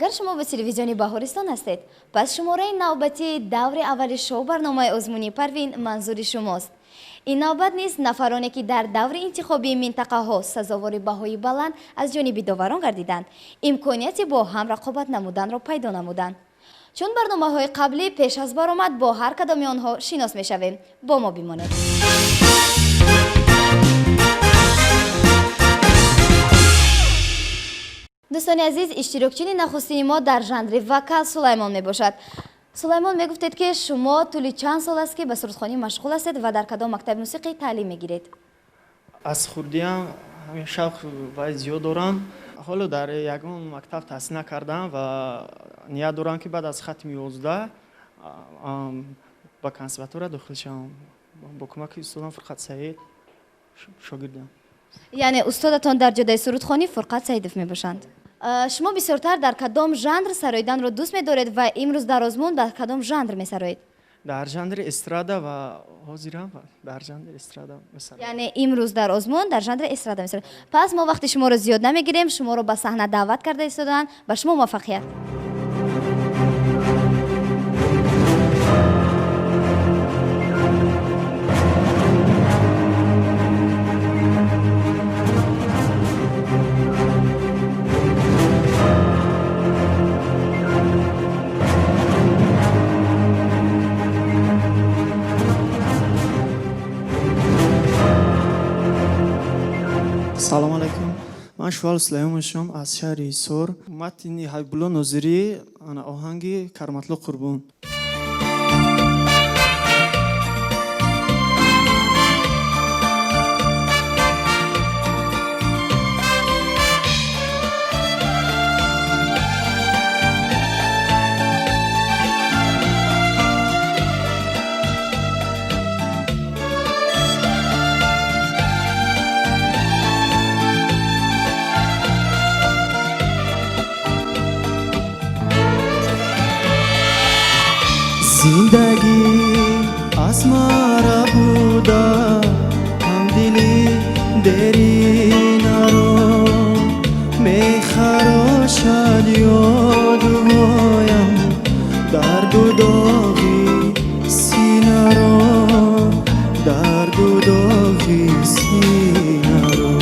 Агар шумо ба телевизиони Баҳористон ҳастед, пас шумораи навбатии даври аввали шоу барномаи озмунии Парвин манзури шумост. Ин навбат низ нафароне, ки дар даври интихобии минтақаҳо сазовори баҳои баланд аз ҷониби доварон гардиданд, имконияти бо ҳам рақобат намуданро пайдо намуданд. Чун барномаҳои қаблӣ, пеш аз баромад бо ҳар кадоми онҳо шинос мешавем. Бо мо бимонед. Дӯстони азиз, иштирокчини нахустини мо дар жанри вокал Сулаймон мебошад. Сулаймон, мегуфтед, ки шумо тӯли чанд сол аст, ки ба сурудхонӣ машғул ҳастед ва дар кадом мактаби мусиқӣ таълим мегиред? Аз хурдиам ҳамин шавқ вай зиёд дорам. Ҳоло дар ягон мактаб таҳсил накардам ва ният дорам, ки баъд аз хатми 11 ба консерватория дохил шавам. Бо кӯмаки устодам Фурқат Саид шогирдам. Яъне устодатон дар ҷодаи сурудхонӣ Фурқат Саидов мебошанд. Шумо бисёртар дар кадом жанр сароиданро дӯст медоред ва имрӯз дар озмун дар кадом жанр месароед? Дар жанри эстрада ва ҳозирам дар жанри эстрада месароям. Яъне имрӯз дар озмун дар жанри эстрада месароед. Пас мо вақти шуморо зиёд намегирем, шуморо ба саҳна даъват карда истодаанд. Ба шумо муваффақият. Салом алайкум, ман Шувал Сулаймон мешавам аз шаҳри Ҳисор. Матни Ҳабибулло Нозирӣ, ана оҳанги Кароматло Қурбон. Зиндагӣ аз мара буда, ҳамдили деринаро мехарошад ёдуҳоям, дарду доғи синаро, дарду доғи синаро.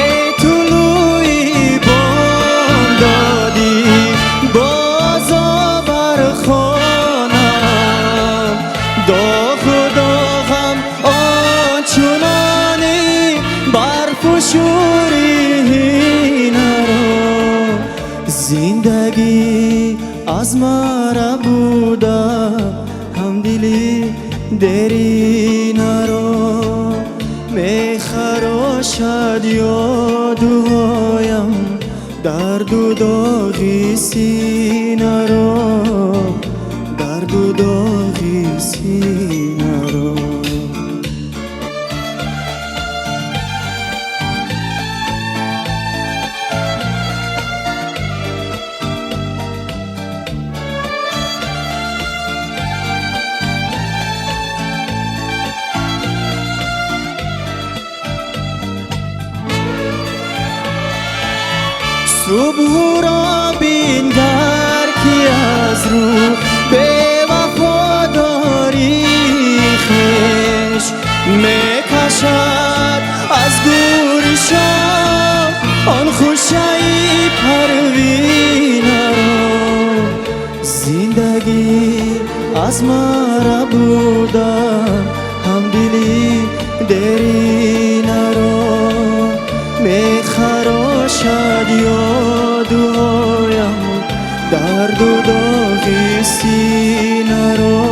Эй тулӯи бомдодӣ, бозо бар хонам доғу доғам ончунони барфу шӯри ҳинаро. Зиндагӣ аз мара буда, ҳамдили деринаро мехарошад ёдуҳоям, дарду доғи синаро, дарду доғи синаро. Субҳуро бингар, ки аз рӯ бевафодорӣ хеш мекашад аз гӯри шом он хушаи парвинаро. Зиндагӣ аз мара буда, ҳамдили деринаро мехарошад ёдуҳоям, дарду доғи синаро,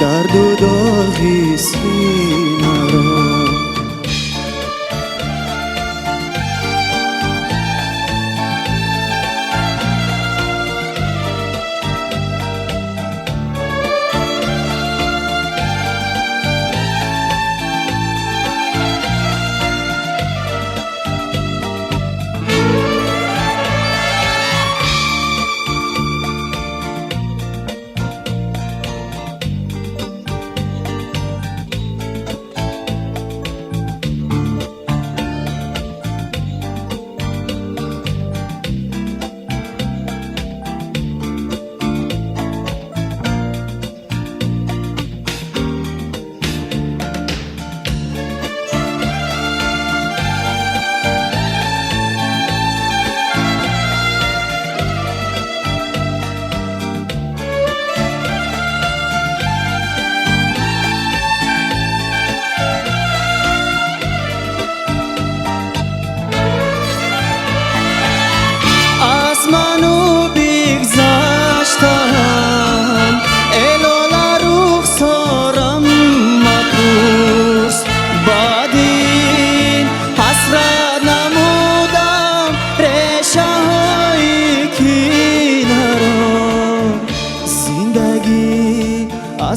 дарду доғи синаро.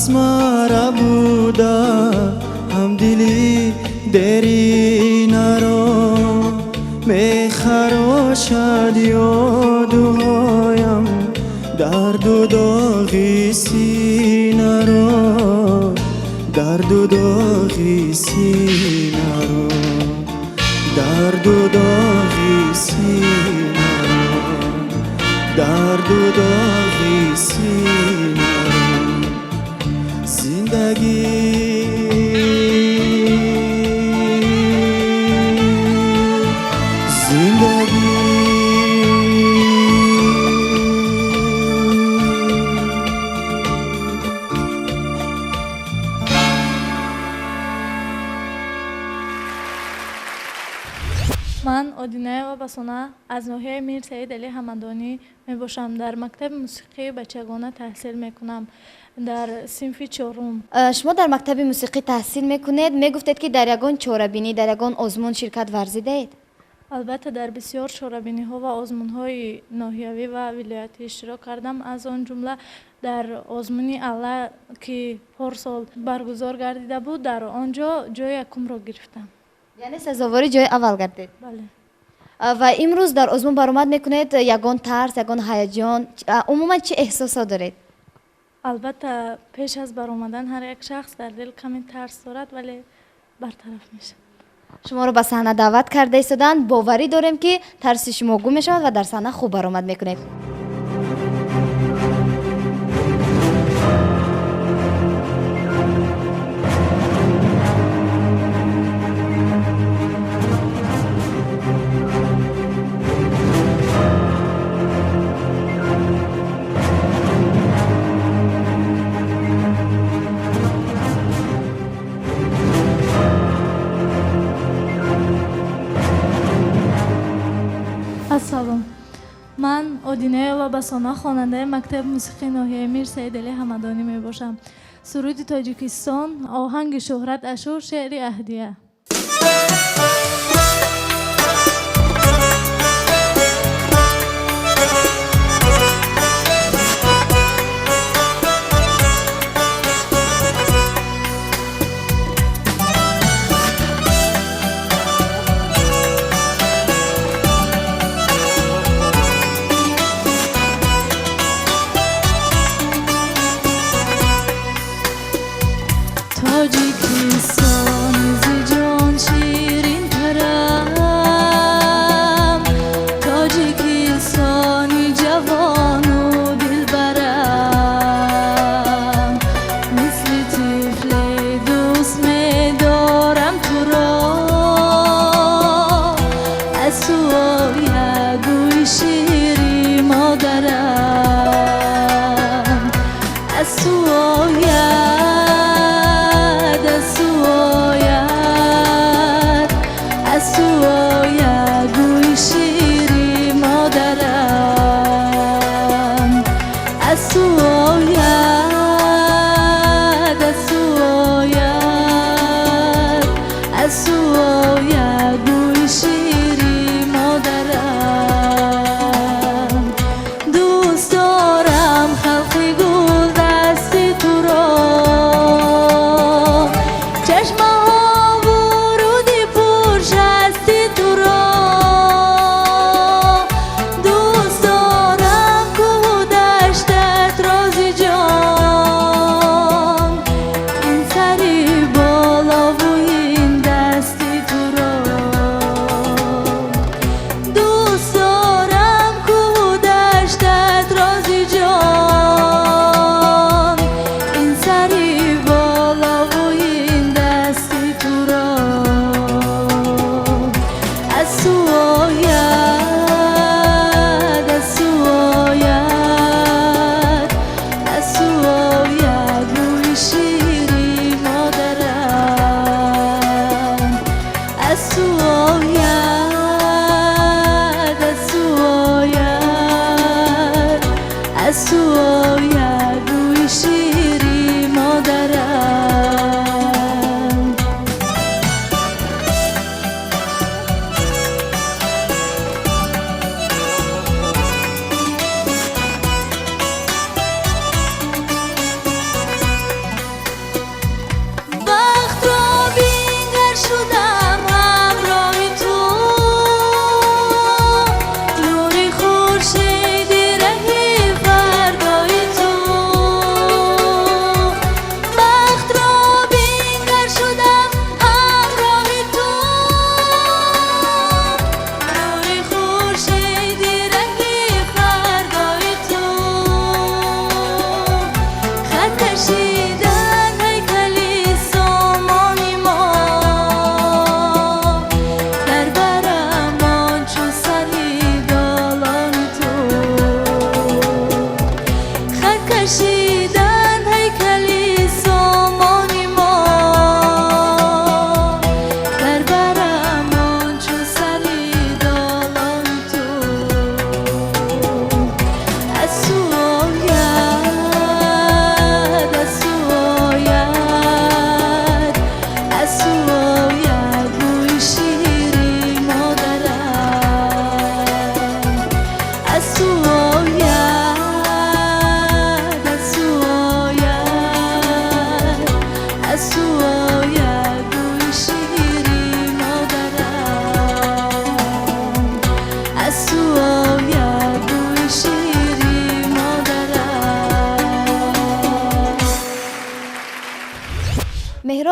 Асмара буда ҳамдили деринаро мехарошад ёдуҳоям дарду доғи синаро, дарду доғи синаро, дарду доғи синаро, дарду доғи синаро. Зиндагӣ, зиндагӣ. Ман Одинаева Басона аз ноҳияи Мир Саид Али Ҳамадонӣ мебошам. Дар мактаби мусиқии бачагона таҳсил мекунам, дар синфи чорум. Шумо дар мактаби мусиқӣ таҳсил мекунед. Мегуфтед, ки дар ягон чорабинӣ, дар ягон озмун ширкат варзидаед? Албатта, дар бисёр чорабиниҳо ва озмунҳои ноҳиявӣ ва вилоятӣ иштирок кардам, аз он ҷумла дар озмуни Алла, ки порсол баргузор гардида буд, дар он ҷо ҷои якумро гирифтам. Яъне сазовори ҷои аввал гардед? Бале. Ва имрӯз дар озмун баромад мекунед. Ягон тарс, ягон ҳаяҷон, умуман чӣ эҳсосот доред? Албатта, пеш аз баромадан ҳар як шахс дар дил каме тарс дорад, вале бартараф мешавад. Шуморо ба саҳна даъват карда истоданд. Боварӣ дорем, ки тарси шумо гум мешавад ва дар саҳна хуб баромад мекунед. Ассалом, ман Одинаева Басона, хонандаи мактаби мусиқии ноҳияи Мир Саид Али Ҳамадонӣ мебошам. Суруди Тоҷикистон, оҳанги Шӯҳрат Ашур, шеъри Аҳдия. Тоҷикистон зи ҷон ширинтарин.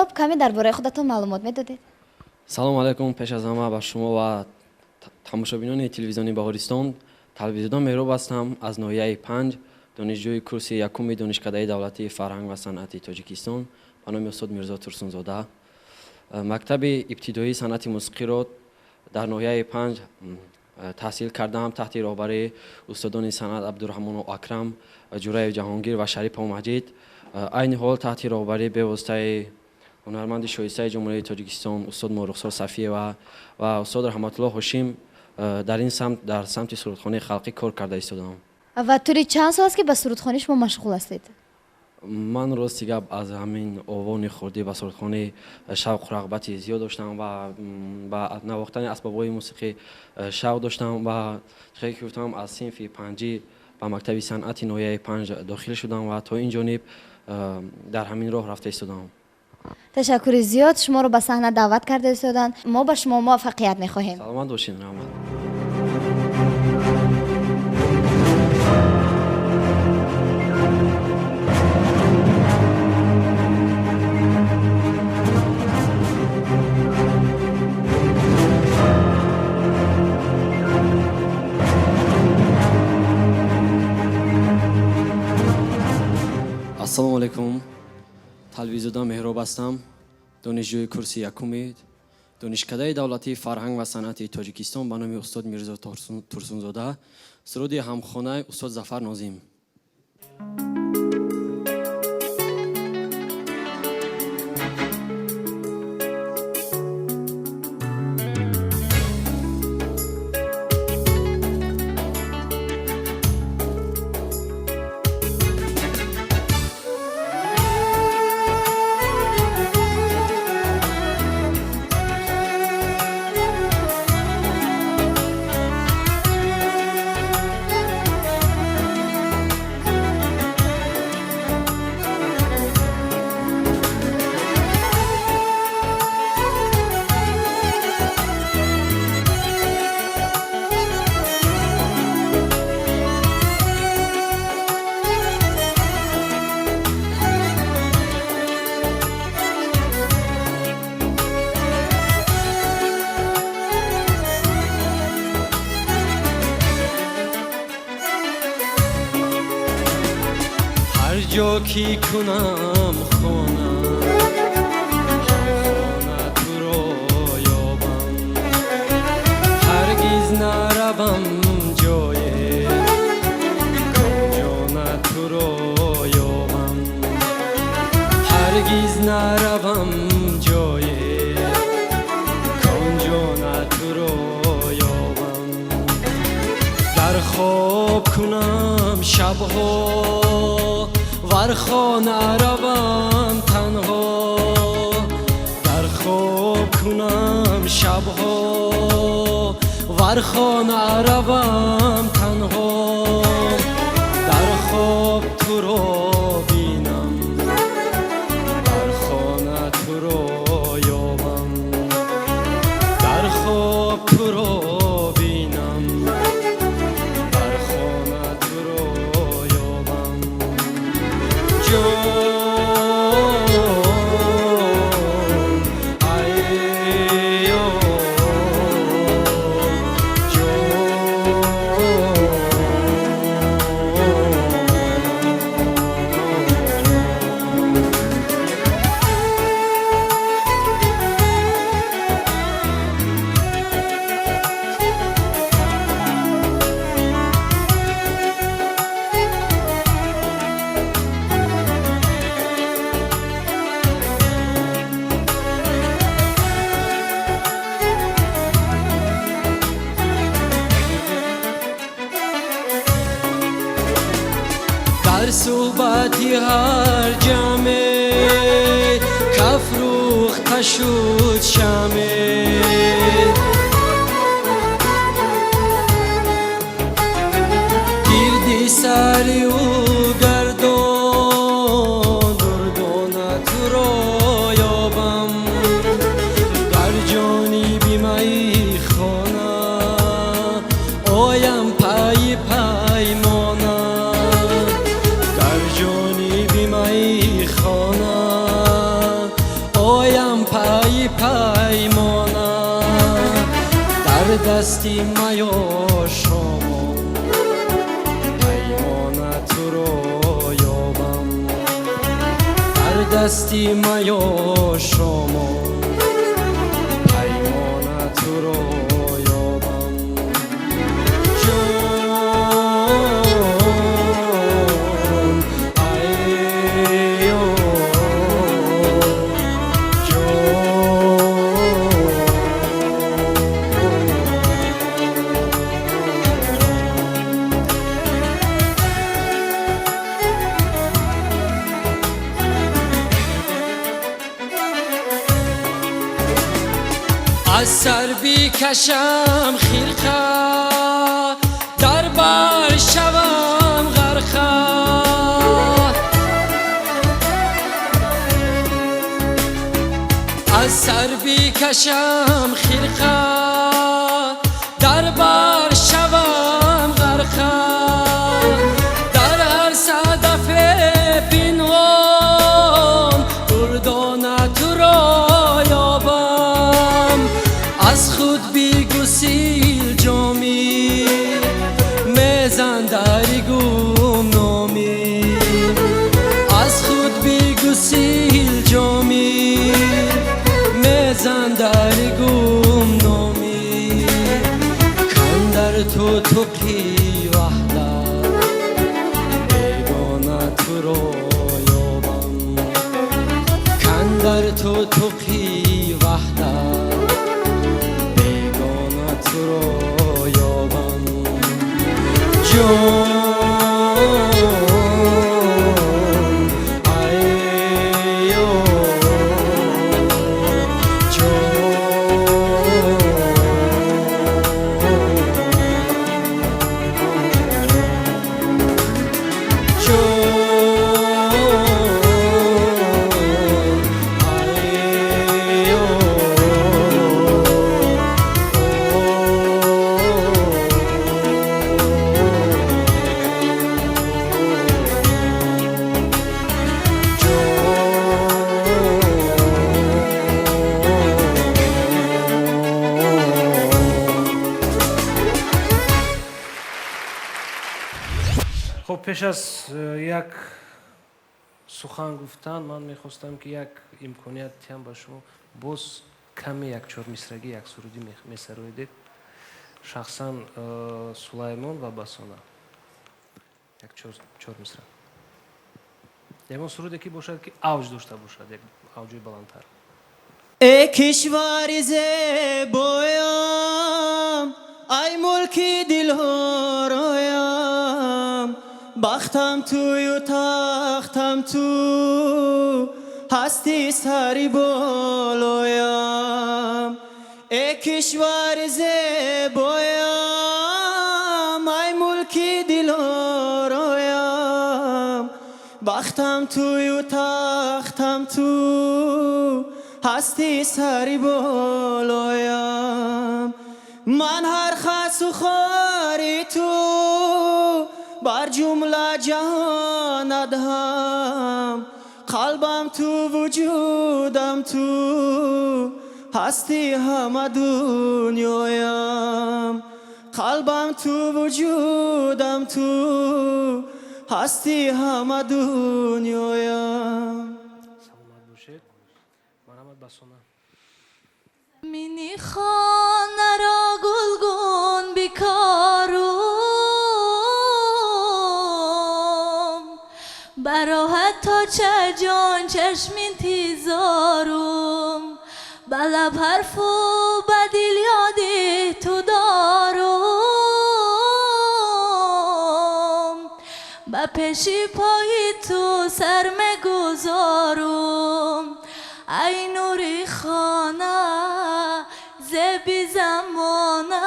Меҳроб, каме дар бораи худатон маълумот медодед? Салом алайкум, пеш аз ҳама ба шумо ва тамошобинони телевизиони Баҳористон. Талбизода Меҳроб ҳастам, аз ноҳияи Панҷ, донишҷӯи курси якуми Донишкадаи давлатии фарҳанг ва санъати Тоҷикистон ба номи устод Мирзо Турсунзода. Мактаби ибтидоии санъати мусиқиро дар ноҳияи Панҷ таҳсил кардам таҳти роҳбарии устодони санъат Абдураҳмонов Акрам, Ҷураев Ҷаҳонгир ва Шарипов Маҷид. Айни ҳол таҳти роҳбарии бевоситаи ҳунарманди шоистаи Ҷумҳурии Тоҷикистон устод Морухсор Сафиева ва устод Раҳматулло Ҳошим дар ин самт, дар самти сурудхонаи халқӣ кор карда истодам. Ва тӯли чанд сол аст, ки ба сурудхонӣ шумо машғул ҳастед? Ман рости гап аз ҳамин овони хурдӣ ба сурудхонӣ шавқу рағбати зиёд доштам ва ба навохтани асбобҳои мусиқӣ шавқ доштам ва хеле ки гуфтам, аз синфи панҷӣ ба мактаби санъати ноҳияи Панҷ дохил шудам ва то ин ҷониб дар ҳамин роҳ рафта истодам. Ташаккури зиёд, шуморо ба саҳна даъват карда истоданд. Мо ба шумо муваффақият мехоҳем. Саломат бошед, раҳмат. Ассалому алайкум, Талбизода Меҳроб ҳастам, донишҷӯи курси якуми Донишкадаи давлатии фарҳанг ва санъати Тоҷикистон ба номи устод Мирзо Турсунзода. Суруди ҳамхонаи устод Зафар Нозим. Ҳар ҷо ки кунам хона, ҳамхона туро ёбам, ҳаргиз наравам ҷое, ҷона туро ёбам, ҳаргиз наравам ҷое, ҷона туро ёбам. Дар хоб кунам шабҳо, вар хона равам танҳо, дар хоб кунам шабҳо, вар хона равам танҳо, дар хоб туро бинам, дар хона туро ёбам, дар хоб туро бинам, дар хона туро ёбам. Ҷон, айё, ҷон. Дар суҳбати ҳар ҷамъе кафрӯхта шуд шаме, гирди сари ӯ гардон, дурдона туро ёбам, дар ҷониби майхона оям пайи паймона, дар ҷониби майхона. Дасти маёшомам, паймона туро ёбам. Дар дасти маёшомам, паймона туро ёбам. Ҷон, айё, ҷон. Аз сар бикашам хирқа, дар бар шавам ғарқа. Аз сар бикашам хирқа, дар бар шавам ғарқа. Дар ҳар садафе пинҳон, дурдона туро ёбам. Аз худ бигусил ҷомӣ, мезан дари гумномӣ. Аз худ бигусил ҷомӣ, мезан дари гумномӣ. Кан дар ту туқи ваҳдат, бегона туро ёбам. Кан дар ту туқи ваҳдат, бегона туро ёбам. Ҷон, айё, ҷон. Ҷон, айё. Хуб, пеш аз як сухан гуфтан ман мехостам, ки як имконият диҳам ба шумо, боз каме як чормисрагӣ, як сурудӣ месароидед, шахсан Сулаймон ва Басона, як чор мисра, ягон суруде ки бошад, ки авҷ дошта бошад, як авҷои баландтар. Э кишвари зебоям, ай мулки дилҳороям, бахтам тую, тахтам ту, ҳасти сари болоям. Э кишвари зебоям, ай мулки дилҳороям, бахтам тую, тахтам ту, ҳасти сари болоям. Ман ҳар хасу хори ту бар ҷумла ҷаҳон адҳам, қалбам ту, вуҷудам ту, ҳасти ҳама дунёям. Қалбам ту, вуҷудам ту, ҳасти ҳама дунёям. Саломат бошед. Марҳамат, Басона. Мини хонаро гулгун бикорум, бароҳат то ча ҷон чашм интизорум, ба лаб ҳарфу ба дил ёди ту дорум, ба пеши пои ту сар мегузорум. Ай нури хона, зеби замона,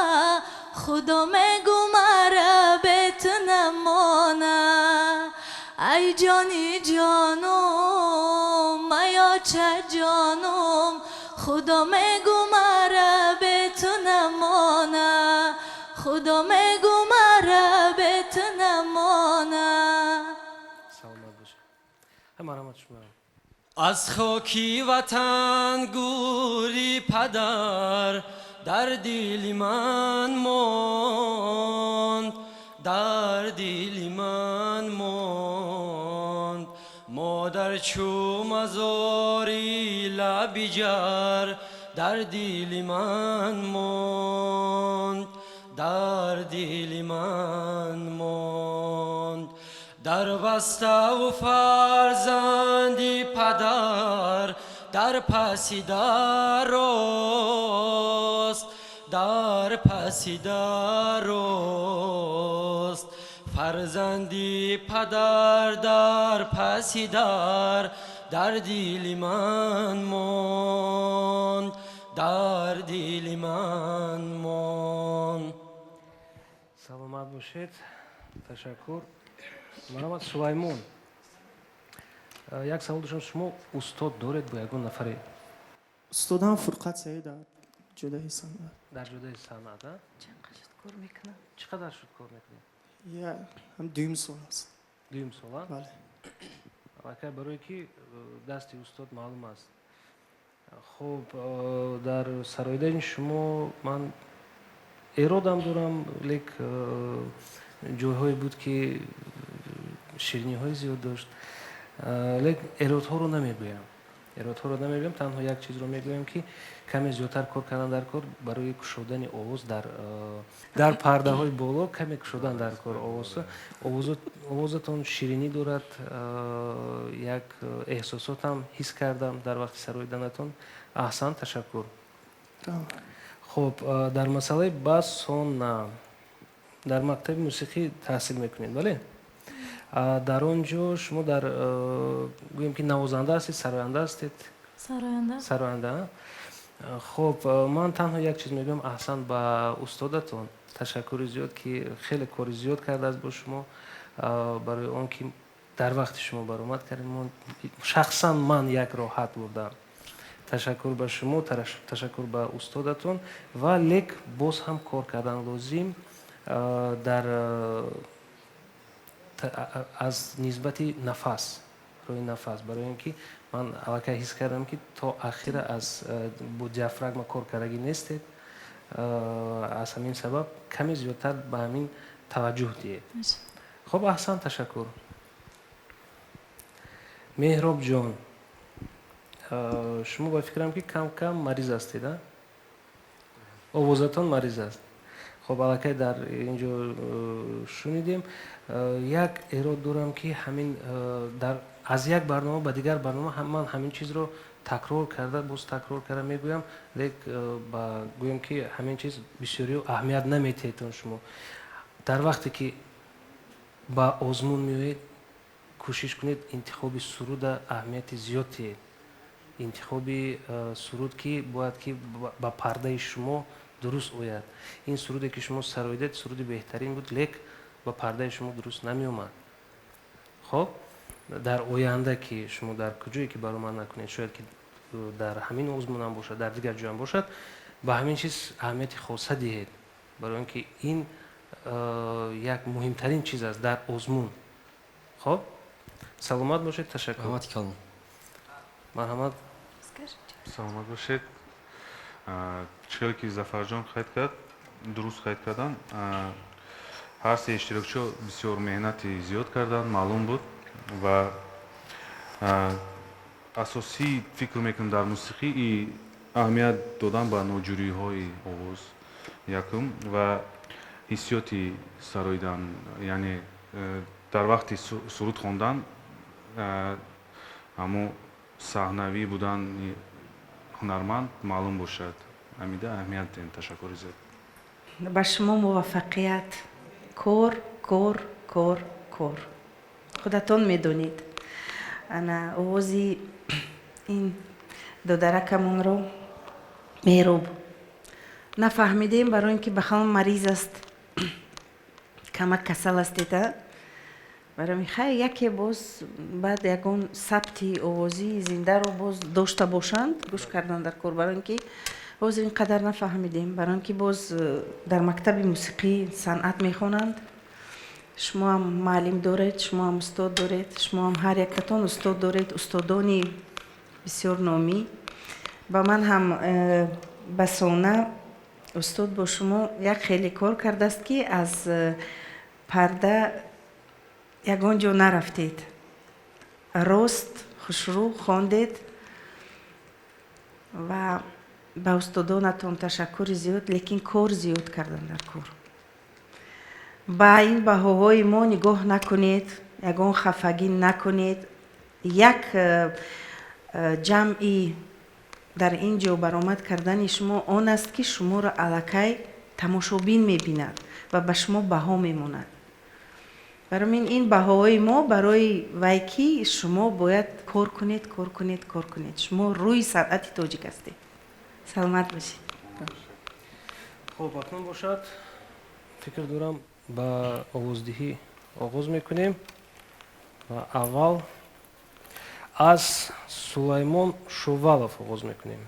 худо мегу мара бе ту намона. Ай ҷони ҷонум, маёча ҷонум, худо мегу мара бе ту намона, худо мегу мара бе ту намона. Саломат бошед. Марҳамат, шумо. Аз хоки ватан, гӯри падар. Дар дили ман монд, дар дили ман монд. Модар, чу мазори лаби ҷар, дар дили ман монд, дар дили ман монд. Дар баставу фарзанди падар дар паси дарост, дар паси дарост. Фарзанди падар дар паси дар, дар дили ман монд, дар дили ман монд. Саломат бошед, ташаккур. Марҳамат, Сулаймон. Як савол доштам: шумо устод доред бо ягон нафаре? Устодам Фурқат Саид дар ҷодаи санъат. Дар ҷодаи санъат, а? Чанд қадр шуд, кор мекунам? Чӣ қадар шуд, кор мекунед? Я ҳам дуюм сол аст. Дуюм сол, а? Бале. Аллакай барое ки дасти устод маълум аст. Хуб, дар сароидани шумо ман эродам дорам, лек ҷойҳое буд, ки шириниҳои зиёд дошт, лек эродҳоро намегӯям, эродҳоро намегӯям. Танҳо як чизро мегӯям, ки каме зиёдтар кор кардан дар кор барои кушодани овоз дар пардаҳои боло, каме кушодан дар кор овоз. Овозатон ширинӣ дорад, як эҳсосотам ҳис кардам дар вақти сароиданатон. Аҳсан, ташаккур. Хуб, дар масъалаи басона, дар мактаби мусиқӣ таҳсил мекунед, бале? Дар он ҷо шумо дар гӯем ки навозанда ҳастед, сароянда ҳастед? Сароянда. Сароянда. Хуб, ман танҳо як чиз мегӯям: аҳсан ба устодатон, ташаккури зиёд, ки хеле кори зиёд кардааст бо шумо, барои он ки дар вақти шумо баромад кардем. Шахсан ман як роҳат бурдам. Ташаккур ба шумо, ташаккур ба устодатон. Ва лек боз ҳам кор кардан лозим дар аз нисбати нафас, рӯи нафас, барои он ки ман аллакай ҳис кардам, ки то ахира аз бо диафрагма кор кардагӣ нестед. Аз ҳамин сабаб каме зиёдтар ба ҳамин таваҷҷӯҳ диҳед. Хуб, аҳсан, ташаккур. Меҳробҷон, шумо ба фикрам, ки кам кам мариз ҳастед, а? Овозатон мариз аст. Хуб, аллакай дар ин ҷо шунидем. Як эрод дорам, ки ҳамин дар аз як барнома ба дигар барнома ман ҳамин чизро такрор карда, боз такрор карда мегӯям, лек ба гӯем, ки ҳамин чиз бисёриё аҳамият наметиҳедтон. Шумо дар вақте ки ба озмун меоед, кӯшиш кунед, интихоби суруда аҳамияти зиёд диҳед. Интихоби суруд, ки бояд ки ба пардаи шумо дуруст ояд. Ин суруде, ки шумо сароидед, суруди беҳтарин буд, лек ба пардаи шумо дуруст намеомад. Хоб, дар оянда, ки шумо дар куҷое ки баромад накунед, шояд ки дар ҳамин озмунам бошад, дар дигар ҷоям бошад, ба ҳамин чиз аҳамияти хоса диҳед, барои он ки ин як муҳимтарин чиз аст дар озмун. Хоб, саломат бошед, ташаккур. Раҳмати калон. Марҳамат. Саломат бошед. Чӣ хеле ки Зафарҷон қайд кард, дуруст қайд карданд. Ҳар се иштирокчиҳо бисёр меҳнати зиёд карданд, маълум буд. Ва асосӣ, фикр мекунам, дар мусиқӣ и аҳамият додан ба ноҷӯриҳои овоз якум ва ҳиссиёти сароидан, яъне дар вақти суруд хондан ҳамо саҳнавӣ будани ҳунарманд маълум бошад. Ҳамида аҳамият диҳем. Ташаккури зиёд. Ба шумо муваффақият. Кор, кор, кор, кор. Худатон медонед, ана овози ин додаракамонро, Меҳроб, нафаҳмидем, барои ин ки ба ҳам мариз аст, камак касал ҳастед, а? Барои хай яке боз баъд ягон сабти овозии зиндаро боз дошта бошанд, гӯш кардан дар кор, барои ин ки ҳозир ин қадар нафаҳмидем, барои ин ки боз дар мактаби мусиқӣ санъат мехонанд. Шумоам муаллим доред, шумоам устод доред, шумоам ҳар яктатон устод доред, устодони бисёр номӣ. Ба ман ҳам басона. Устод бо шумо як хеле кор кардааст, ки аз парда ягон ҷо нарафтед, рост хушрӯ хондед ва ба устодонатон ташаккури зиёд, лекин кор зиёд кардан дар кор. Ба ин баҳоҳои мо нигоҳ накунед, ягон хафагӣ накунед. Як ҷамъи дар ин ҷо баромад кардани шумо он аст, ки шуморо аллакай тамошобин мебинад ва ба шумо баҳо мемонад. Барои ин ин баҳоҳои мо барои вай, ки шумо бояд кор кунед, кор кунед, кор кунед. Шумо рӯи санъати тоҷик ҳастед. Саломат бошед. Хуб, акнун бошад, фикр дорам, ба овоздиҳӣ оғоз мекунем ва аввал аз Сулаймон Шувалов оғоз мекунем.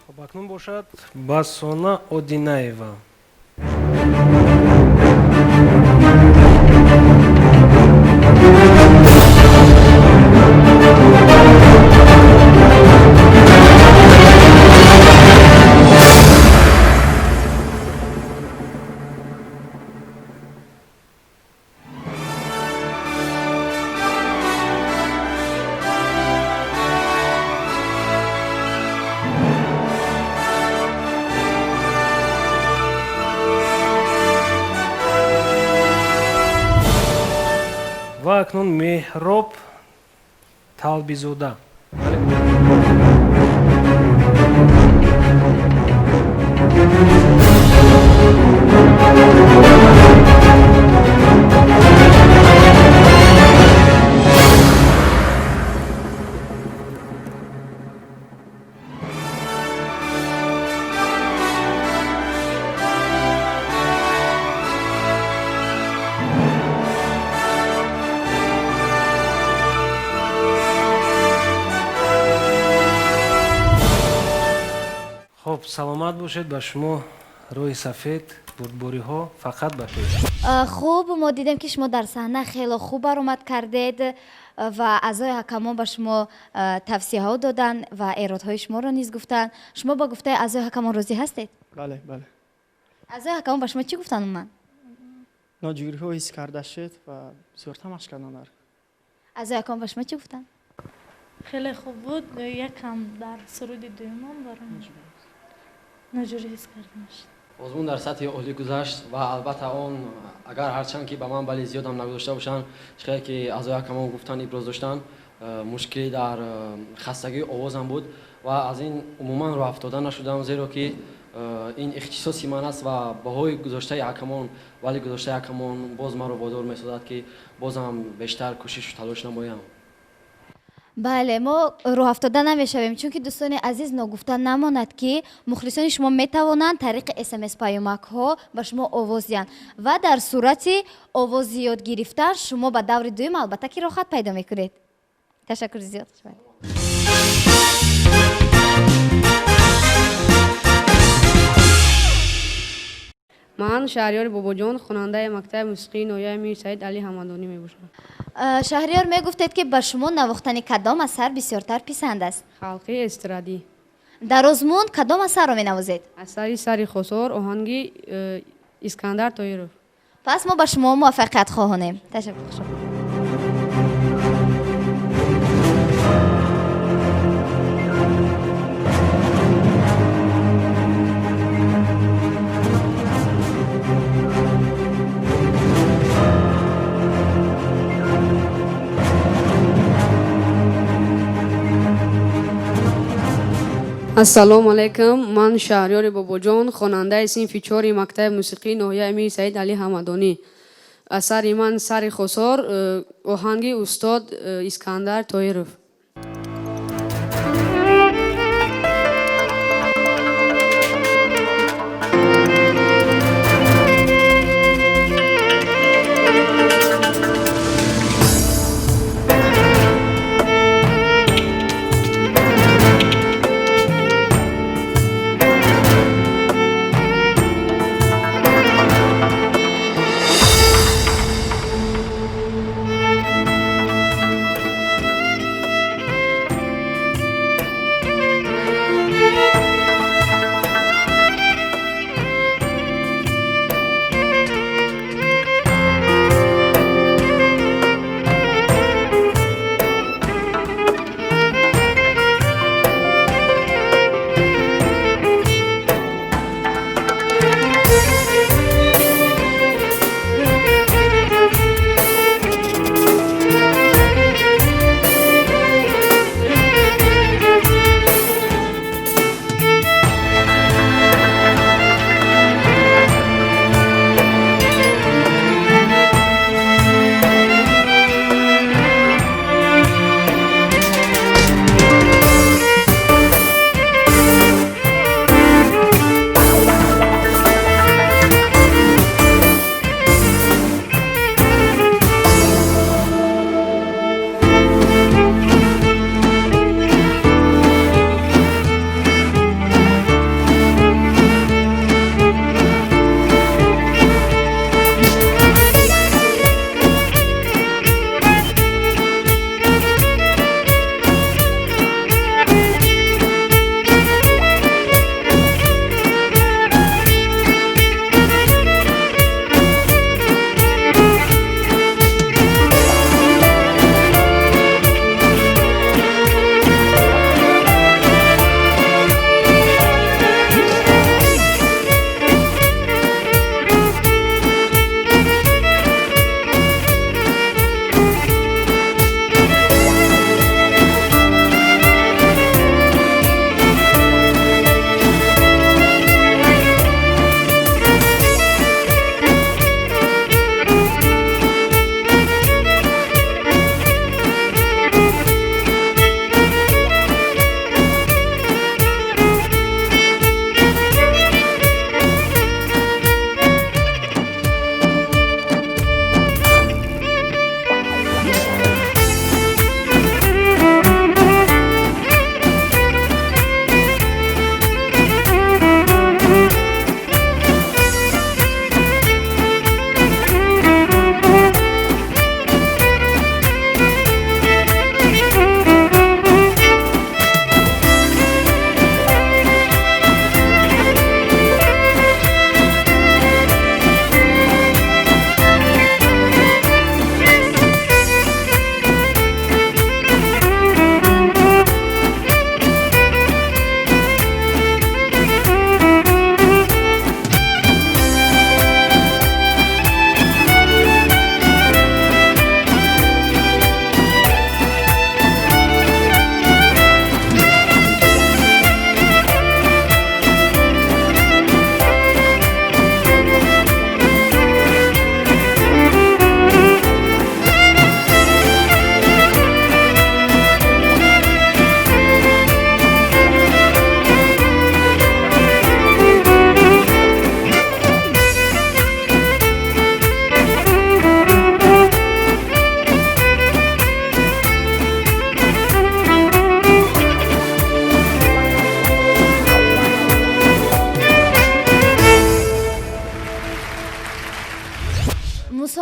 Хуб, акнун бошад, Басона Одинаева. Ва акнун Меҳроб Талбизода. Хуб, саломат бошед, ба шумо роҳи сафед, бурдбориҳо фақат ба пеш. Хуб, мо дидем, ки шумо дар саҳна хело хуб баромад кардед ва аъзои ҳакамон ба шумо тавсияҳо доданд ва эродҳои шуморо низ гуфтанд. Шумо ба гуфтаи аъзои ҳакамон розӣ ҳастед? Бале, бале. Аъзои ҳакамон ба шумо чӣ гуфтанд умуман? Ноҷӯриҳо ҳис карда шуд ва бисёртар машқ кардан дар. Аъзои ҳакамон ба шумо чӣ гуфтанд? Хеле хуб буд, якам дар суруди дуюмам баром ноҷӯрӣ ҳис карда мешуд. Озмун дар сатҳи олӣ гузашт ва албатта он агар ҳарчанд ки ба ман балли зиёдам нагузошта бошанд, чихеле ки аъзои ҳакамон гуфтанд, иброз доштанд, мушкилӣ дар хастагии овозам буд ва аз ин умуман роҳафтода нашудам, зеро ки ин ихтисоси ман аст ва баҳои гузоштаи ҳакамон, вале гузоштаи ҳакамон боз маро водор месозад, ки бозам бештар кӯшишу талош намоям. Бале, мо рӯҳафтода намешавем, чунки, дӯстони азиз, ногуфта намонад, ки мухлисони шумо метавонанд тариқи СМС паёмакҳо ба шумо овоз диҳанд ва дар сурати овоз зиёд гирифтан шумо ба даври дуюм албатта ки роҳхат пайдо мекунед. Ташаккури зиёд. Ман Шаҳриёри Бобоҷон, хонандаи мактаби мусиқии ноҳияи Мир Саид Али Ҳамадонӣ мебошам. Шаҳриёр, мегуфтед, ки ба шумо навохтани кадом асар бисёртар писанд аст? Халқи эстрадӣ. Дар озмун кадом асарро менавозед? Асари «Сари Хосор», оҳанги Искандар Тоиров. Пас мо ба шумо муваффақият хоҳонем. Ташаккур. Ассалому алайкум, ман Шаҳриёри Бобоҷон, хонандаи синфи чори мактаби мусиқии ноҳияи Мир Саид Али Ҳамадонӣ. Асари ман «Сари Хосор», оҳанги устод Искандар Тоиров.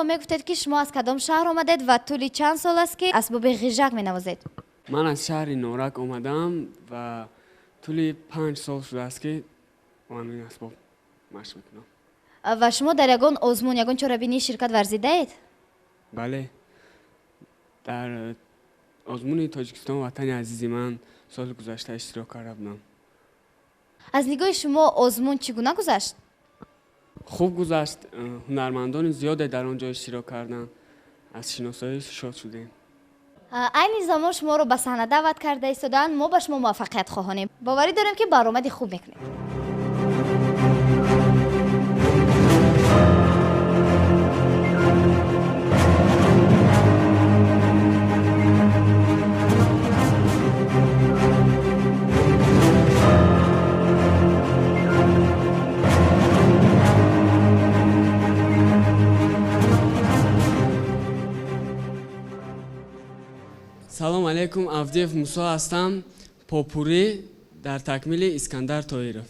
Мегуфтед, ки шумо аз кадом шаҳр омадед ва тӯли чанд сол аст, ки асбоби ғижак менавозед? Ман аз шаҳри Норак омадаам ва тӯли 5 сол шудааст, ки бо ҳамин асбоб машқ мекунам. Ва шумо дар ягон озмун, ягон чорабинӣ ширкат варзидаед? Бале, дар озмуни Тоҷикистон ватани азизи ман соли гузашта иштирок карда будам. Аз нигоҳи шумо озмун чӣ гуна гузашт? Хуб гузашт, ҳунармандони зиёде дар он ҷо иштирок карданд, аз шиносоӣ шод шудем. Айни замон шуморо ба саҳна даъват карда истодаанд. Мо ба шумо муваффақият хоҳонем, боварӣ дорем, ки баромади хуб мекунед. Салом алейкум, Авдиев Мусо ҳастам. Попурӣ дар такмили Искандар Тоиров.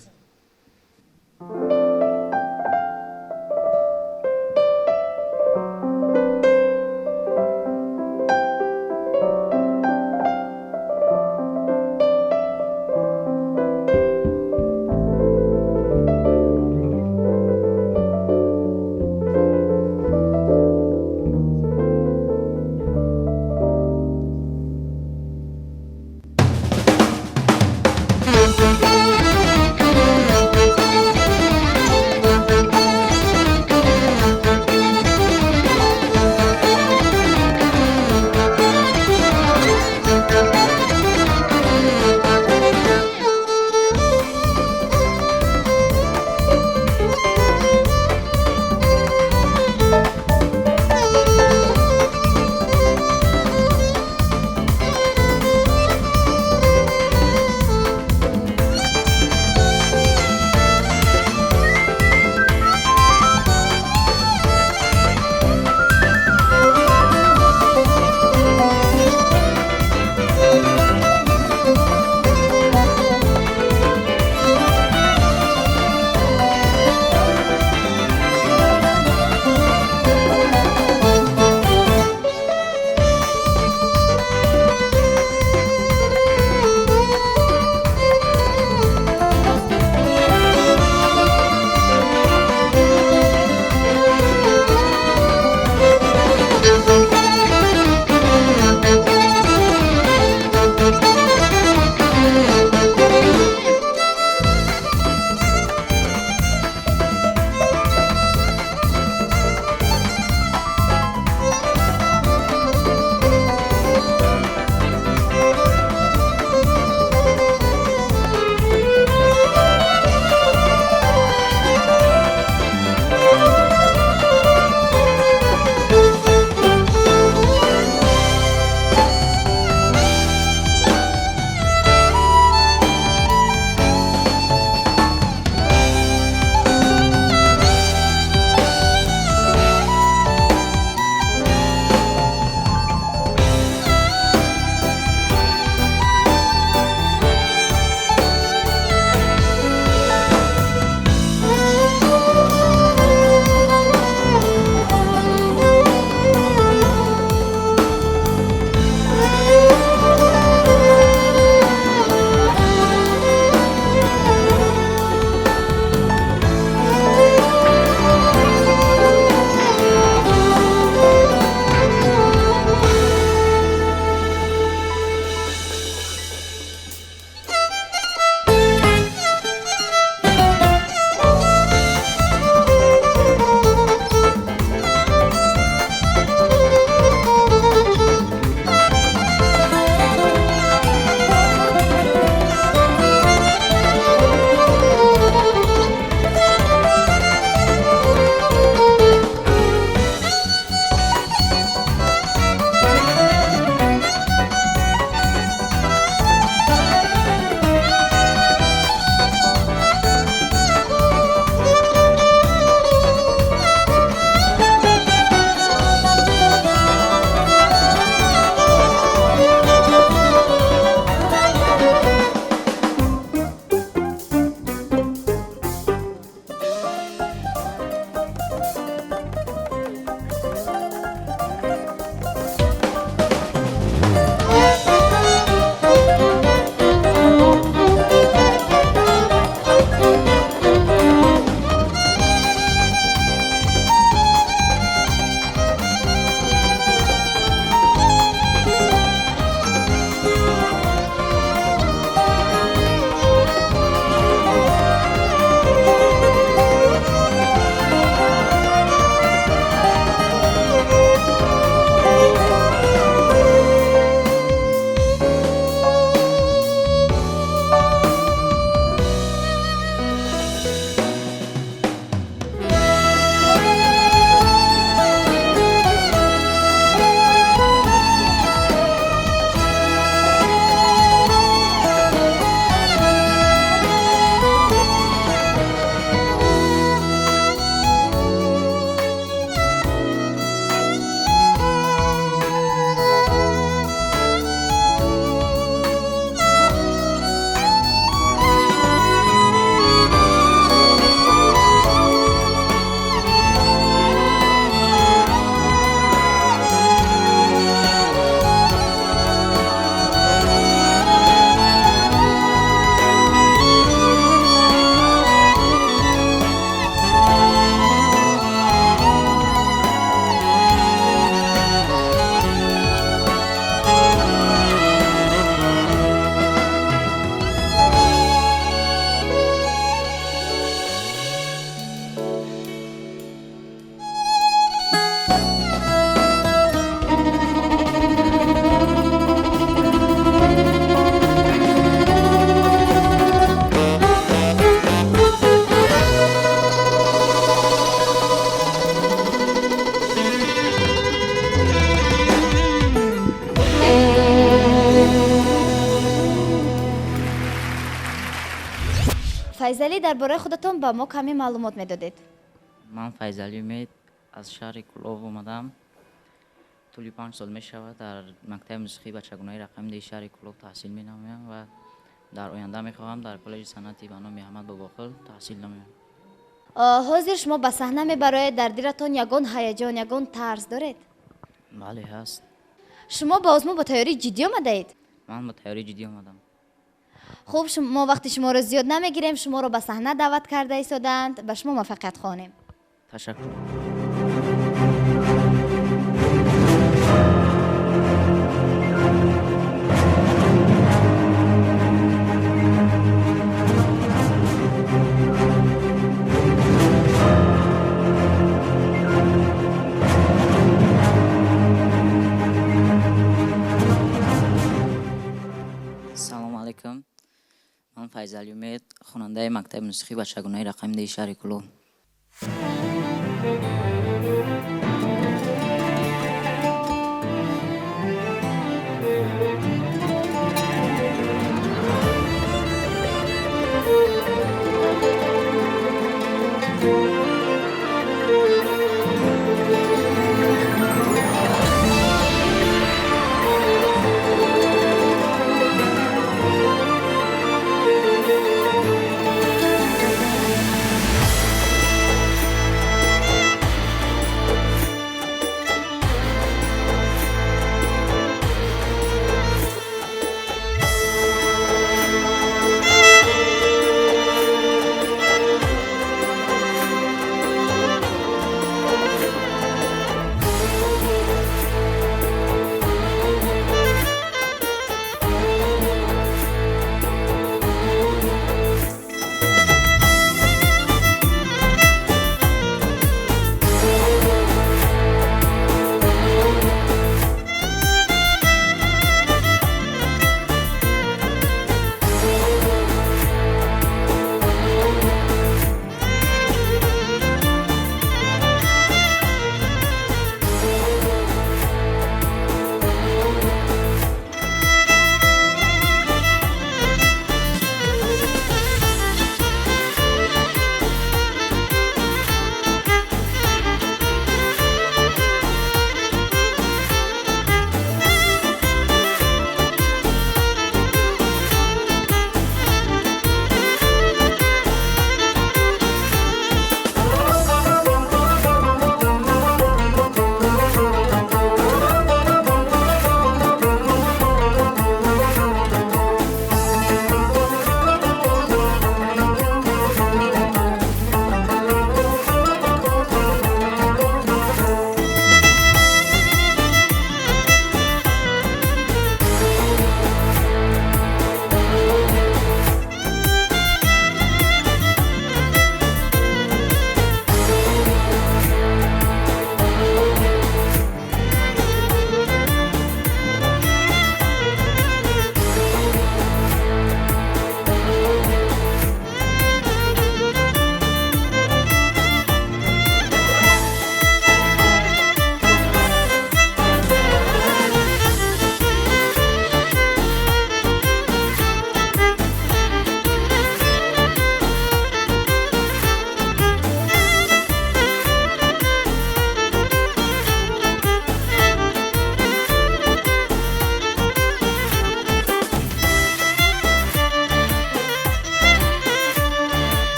Файзалӣ, дар бораи худатон ба мо каме маълумот медодед. Ман Файзалӣ Умед, аз шаҳри Кӯлоб омадам. Тӯли 5 сол мешавад, дар мактаби мусиқии бачагонаи рақами 2 шаҳри Кӯлоб таҳсил менамоям ва дар оянда мехоҳам дар коллеҷи санъати ба номи Аҳмад Бобохел таҳсил намоям. Ҳозир шумо ба саҳна мебароед, дар дилатон ягон ҳаяҷон, ягон тарс доред? Бале, ҳаст. Шумо ба озмун бо тайёрии ҷиддӣ омадаед? Ман бо тайёрии ҷиддӣ омадам. Хуб, мо вақти шуморо зиёд намегирем, шуморо ба саҳна даъват карда истодаанд. Ба шумо муваффақият хоҳонем. Ташаккур. Салому алайкум, ман Файзалӣ Умед, хонандаи мактаби мусиқии бачагонаи рақами 2 шаҳри Кӯлоб.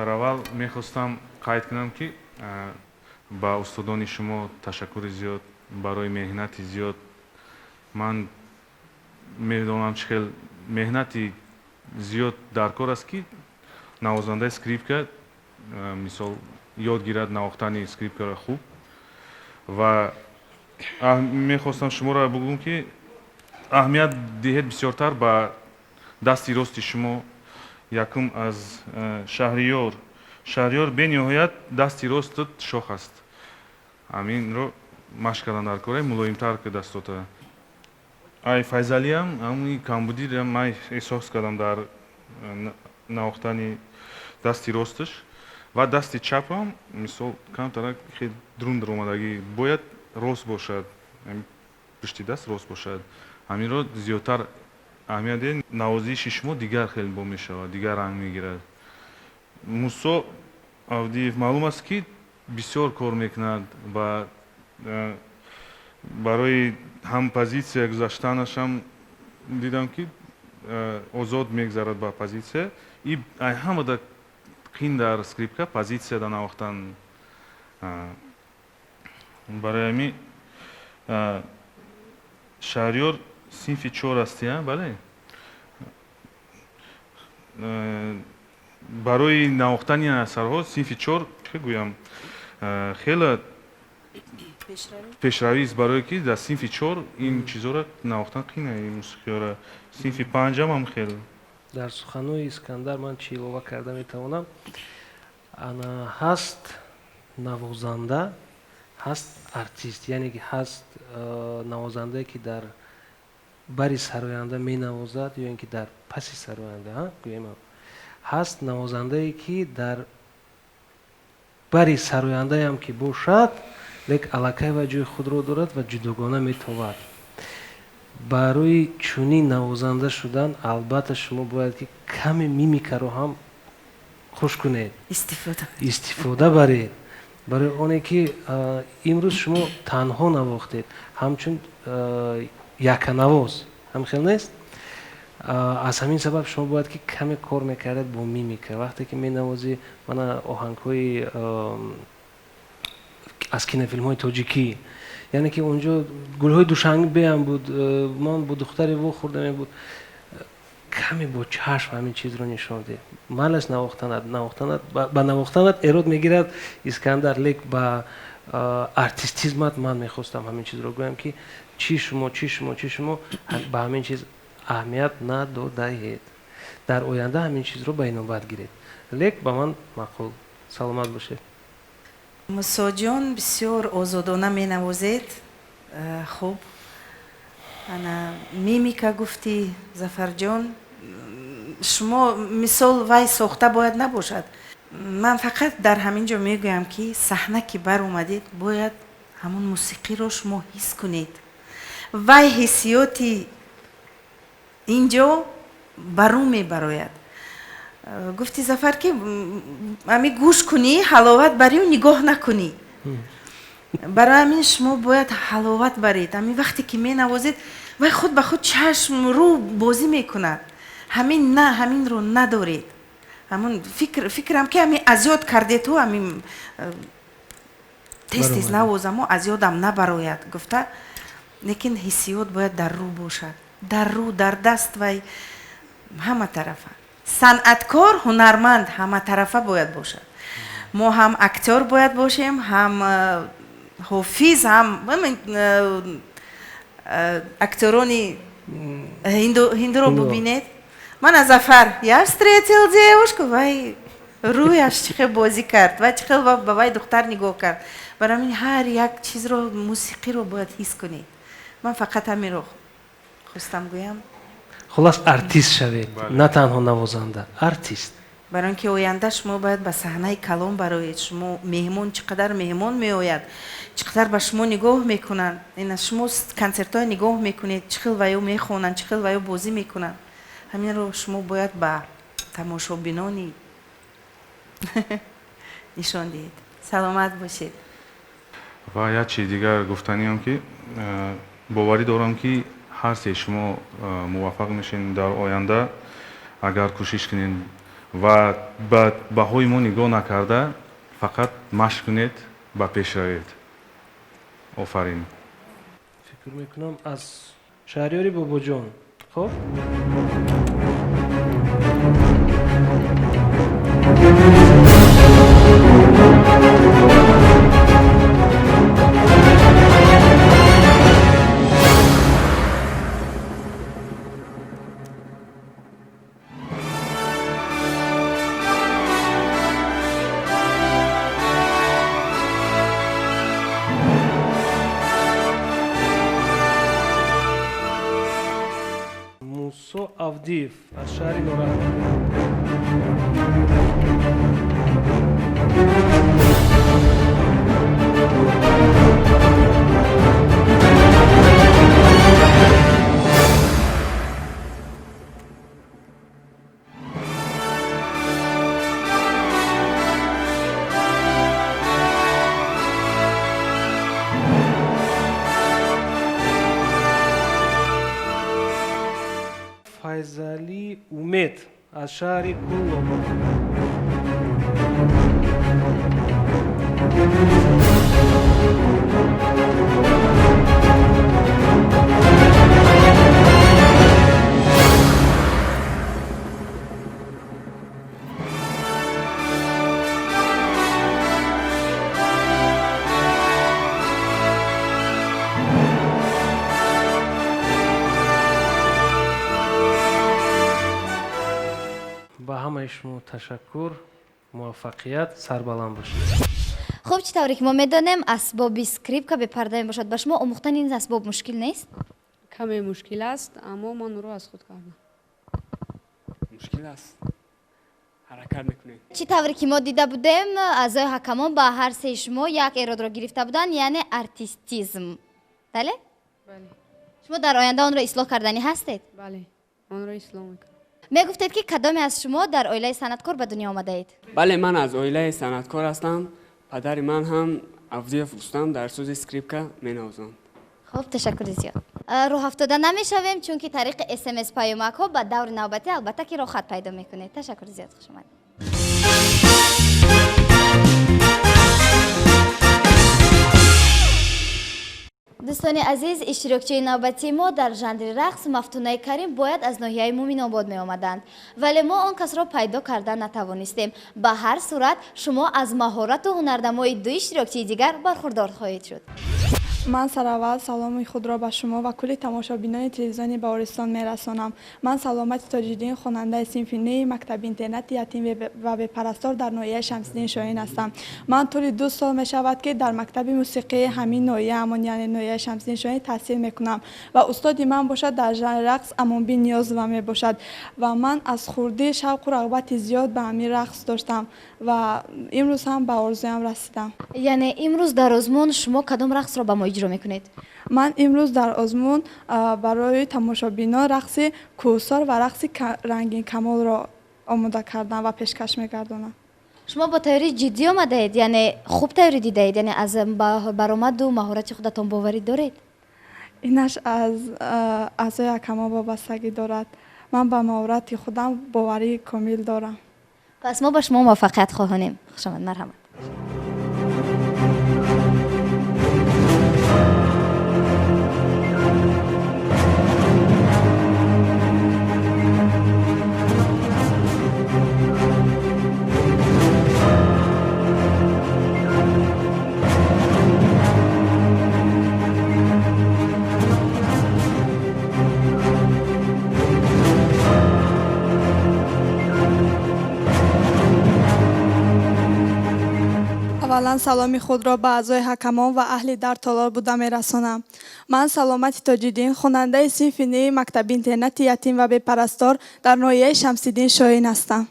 Сараввал мехостам қайд кунам, ки ба устодони шумо ташаккури зиёд барои меҳнати зиёд. Ман медонам, чӣ хел меҳнати зиёд дар кор аст, ки навозандаи скрипка, мисол, ёд гирад навохтани скрипкаро хуб. Ва мехостам шуморо бугӯм, ки аҳамият диҳед бисёртар ба дасти рости шумо. Якум аз Шаҳриёр. Шаҳриёр, бениҳоят дасти ростат шох аст, ҳаминро машқ кардан дар кора, мулоимтар ки дастота. Ай Файзалиам ҳамни камбудиро ман эҳсос кардам дар навохтани дасти росташ ва дасти чапам, мисол, камтарак хел друн даромадагӣ, бояд рост бошад, пушти даст рост бошад. Ҳаминро зиёдтар аҳамият диҳед, навозиши шумо дигар хел бо мешавад, дигар ранг мегирад. Мусо Авдиев, маълум аст, ки бисёр кор мекунад ва барои ҳам позитсия гузаштанашам дидам, ки озод мегзарад ба позитсия. И ай ҳамада қин дар скрипка позитсияда навохтан. Барои ҳамин, Шаҳриёр, синфи чор ҳастӣ, бале, барои навохтани асарҳо синфи чор, чӣ гӯям, хеле пешравист, барое ки дар синфи чор ин чизҳоро навохтан қина, ин мусиқиҳоро. Синфи панҷам ҳам хел. Дар суханои Искандар ман чӣ илова карда метавонам? Ана, ҳаст навозанда, ҳаст артист, яъне ки ҳаст навозандае, ки дар бари сароянда менавозад ё ин ки дар паси сароянда гӯем, ҳаст навозандае, ки дар бари сарояндаям ки бошад, лек аллакай ва ҷои худро дорад ва ҷудогона метовад. Барои чунин навозанда шудан, албатта, шумо бояд ки каме мимикаро ҳам хуш кунед, истифода баред, барои оне ки имрӯз шумо танҳо навохтед, ҳамчун яканавоз, ҳам хел нест. Аз ҳамин сабаб шумо бояд ки каме кор мекардед бо мимика, вақте ки менавозӣ. Мана, оҳангҳои аз кинофилмҳои тоҷикӣ, яъне ки онҷо гулҳои Душанбеам буд, ман бо духтаре вохӯрдаме буд, каме бо чашм ҳамин чизро нишон диҳ. Малаш навохтанат, ба навохтанат эрод мегирад Искандар, лек ба артистизмат ман мехостам ҳамин чизро гӯям, ки чӣ шумо, чӣ шумо, чӣ шумо ба ҳамин чиз аҳамият надодаед. Дар оянда ҳамин чизро ба инобат гиред. Лек ба ман маъқул, саломат бошед. Мусоҷон, бисёр озодона менавозед, хуб. Ана, мимика гуфтӣ, Зафарҷон, шумо, мисол, вай сохта бояд набошад. Ман фақат дар ҳамин ҷо мегӯям, ки саҳна ки баромадед, бояд ҳамун мусиқиро шумо ҳис кунед. Вай ҳиссиёти ин ҷо ба рӯ мебарояд. Гуфти Зафар, ки ами гӯш кунӣ, ҳаловат барию нигоҳ накунӣ. Барои ҳамин шумо бояд ҳаловат баред. Ҳамин вақте ки менавозед, вай худ ба худ чашм, рӯ бозӣ мекунад. Ҳамин на, ҳаминро надоред. Ҳамун фикрам, ки ҳамин аз ёд кардету ҳамин тез тез навозамо, аз ёдам набарояд гуфта. Лекин ҳиссиёт бояд дар рӯ бошад, дар рӯ, дар даст, вай ҳама тарафа. Санъаткор, ҳунарманд ҳаматарафа бояд бошад. Мо ҳам актёр бояд бошем, ҳам ҳофиз, ҳам актёрони ҳиндуро бубинед. Мана, Зафар, «Я встретил девушку», вай рӯяш чӣ хел бозӣ кард, вай чӣ хел ба вай духтар нигоҳ кард. Барои ҳамин ҳар як чизро, мусиқиро бояд ҳис кунед. Ман фақат ҳаминро хостам гӯям. Хулас, артист шавед, на танҳо навозанда, артист. Барои он ки оянда шумо бояд ба саҳнаи калон бароед. Шумо меҳмон, чӣ қадар меҳмон меояд, чӣ қадар ба шумо нигоҳ мекунанд. Ина, шумо консертҳоя нигоҳ мекунед, чӣ хел ваё мехонанд, чӣ хел ваё бозӣ мекунанд. Ҳаминро шумо бояд ба тамошобинони нишон диҳед. Саломат бошед. Ва як чизи дигар гуфтаниам, ки боварӣ дорам, ки ҳар се шумо муваффақ мешавед дар оянда, агар кӯшиш кунед. Ва ба баҳои мо нигоҳ накарда фақат машқ кунед, ба пеш равед. Офарин. Фикр мекунам аз Шаҳриёри Бобоҷон. Хуб? Мусо Авдиев аз шаҳри Норак. Файзалӣ Умед аз шаҳри Кӯлоб. Ба ҳамаи шумо ташаккур, муваффақият, сарбаланд бошед. Хуб, чӣ тавре ки мо медонем, асбоби скрипка бепарда мебошад. Ба шумо омӯхтани ин асбоб мушкил нест? Каме мушкил аст, аммо ман ӯро аз худ кардам. Мушкил аст, ҳаракат мекунем. Чӣ тавре ки мо дида будем, аъзои ҳакамон ба ҳар сеи шумо як эродро гирифта буданд, яъне артистизм. Бале? Бале. Шумо дар оянда онро ислоҳ карданӣ ҳастед? Бале, онро ислоҳ мекунам. Мегуфтед, ки кадоме аз шумо дар оилаи санъаткор ба дунё омадаед? Бале, ман аз оилаи санъаткор ҳастам. Падари ман ҳам Авдиев Рустам дар сози скрипка менавозанд. Хуб, ташаккури зиёд. Рӯҳафтода намешавем, чунки тариқи смс паёмакҳо ба даври навбатӣ албатта ки роҳхат пайдо мекунед. Ташаккури зиёд, хуш омадед. Дӯстони азиз, иштирокчии навбатии мо дар жанри рақс Мафтунаи Карим бояд аз ноҳияи Муминобод меомаданд, вале мо он касро пайдо карда натавонистем. Ба ҳар сурат шумо аз маҳорату ҳунарнамои ду иштирокчии дигар бархурдор хоҳед шуд. Ман сараввал саломи худро ба шумо ва кулли тамошобинони телевизиони Баҳористон мерасонам. Ман Саломати Тоҷиддин, хонандаи синфи неи мактаби интернати ятим ва бепарастор дар ноҳияи Шамсиддин Шоҳин ҳастам. Ман тӯли 2 сол мешавад, ки дар мактаби мусиқии ҳамин ноҳия, амон яъне ноҳияи Шамсиддин Шоҳин таҳсил мекунам ва устоди ман бошад дар жанри рақс Амонбин Ниёзова мебошад ва ман аз хурдӣ шавқу рағбати зиёд ба ҳамин рақс доштам ва имрӯз ҳам ба орзуям расидам. Яъне имрӯз дар озмун шумо кадом рақсро ба мо иҷро мекунед? Ман имрӯз дар озмун барои тамошобинон рақси кӯҳсор ва рақси рангинкамолро омода кардам ва пешкаш мегардонам. Шумо бо тайёрии ҷиддӣ омадаед, яъне хуб тайёрӣ дидаед, яъне аз баромаду маҳорати худатон боварӣ доред? Инаш аз аъзои ҳакамон вобастагӣ дорад. Ман ба маҳорати худам боварии комил дорам. Пас мо ба шумо муваффақият хоҳонем. Хушомад, марҳамат. Аввалан саломи худро ба аъзои ҳакамон ва аҳли дар толор буда мерасонам. Ман Саломати Тоҷиддин, хонандаи синфи неи мактаби интернати ятим ва бепарастор дар ноҳияи Шамсиддин Шоҳин ҳастам.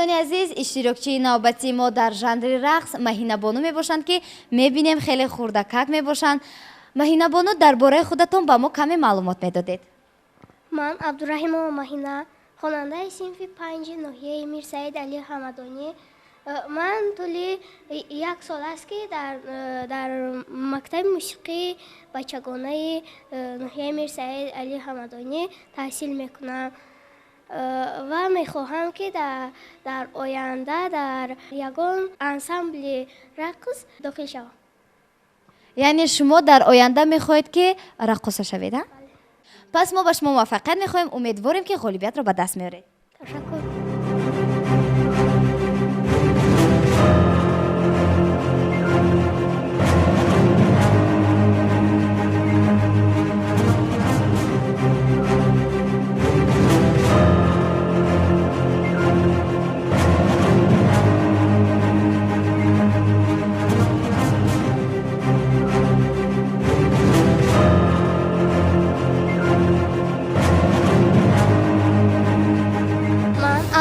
Тамошобинони азиз, иштирокчии навбатии мо дар жанри рақс Маҳинабону мебошанд, ки мебинем хеле хурдакак мебошанд. Маҳинабону, дар бораи худатон ба мо каме маълумот медодед. Ман Абдураҳимова Маҳина, хонандаи синфи панҷи ноҳияи Мирсаид Али Ҳамадонӣ. Ман тӯли як сол аст, ки дар мактаби мусиқии бачагонаи ноҳияи Мирсаид Али Ҳамадонӣ таҳсил мекунам ва мехоҳам, ки дар оянда дар ягон ансамбли рақс дохил шавам. Яъне шумо дар оянда мехоҳед, ки раққоса шавед, а? Пас мо ба шумо муваффақият мехоҳем, умедворем, ки ғолибиятро ба даст меоред. Ташаккур.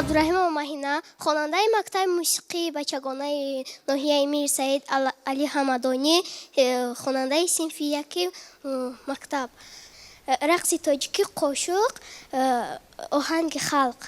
Абдураҳимова Маҳина, хонандаи мактаби мусиқии бачагонаи ноҳияи Мирсаид Али Ҳамадонӣ, хонандаи синфи яки мактаб. Рақси тоҷикӣ қошуқ, оҳанги халқ.